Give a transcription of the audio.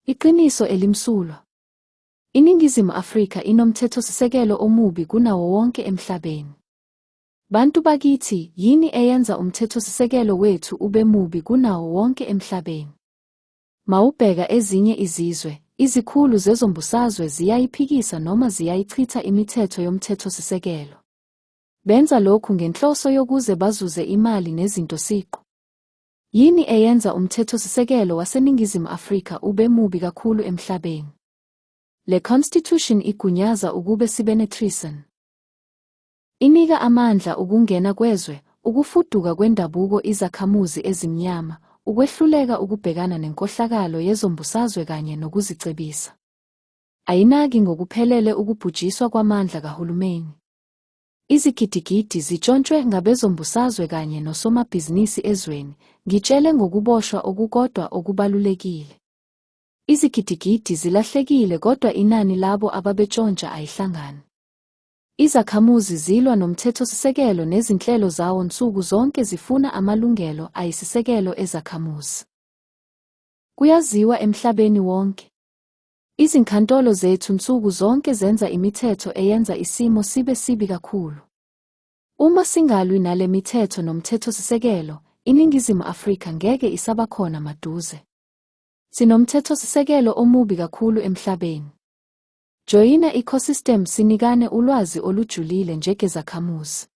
Iqiniso elimsulwa. INingizimu Afrika inomthethosisekelo omubi kunawo wonke emhlabeni. Bantu bakithi, yini eyenza umthethosisekelo wethu ube mubi kunawo wonke emhlabeni? Mawubheka ezinye izizwe, izikhulu zezombusazwe ziyayiphikisa noma ziyayichitha imithetho yomthethosisekelo. Benza lokhu ngenhloso yokuze bazuze imali nezinto siqu. Yini eyenza umthethosisekelo waseNingizimu Afrika ube mubi kakhulu emhlabeni? Le Constitution igunyaza ukube sibe ne-treason. Inika amandla ukungena kwezwe, ukufuduka kwendabuko izakhamuzi ezimnyama, ukwehluleka ukubhekana nenkohlakalo yezombusazwe kanye nokuzicebisa. Ayinaki ngokuphelele ukubhujiswa kwamandla kahulumeni. Izigidigidi zitshontshwe ngabezombusazwe kanye nosomabhizinisi ezweni, ngitshele ngokuboshwa okukodwa okubalulekile. Izigidigidi zilahlekile kodwa inani labo ababetshontsha ayihlangani. Izakhamuzi zilwa nomthethosisekelo nezinhlelo zawo nsuku zonke zifuna amalungelo ayisisekelo ezakhamuzi. Kuyaziwa emhlabeni wonke. Izinkantolo zethu nsuku zonke zenza imithetho eyenza isimo sibe sibi kakhulu. Uma singalwi nale mithetho nomthethosisekelo, iNingizimu Afrika ngeke isabakhona maduze. Sinomthethosisekelo omubi kakhulu emhlabeni. Joyina ecosystem sinikane ulwazi olujulile njegezakhamuzi.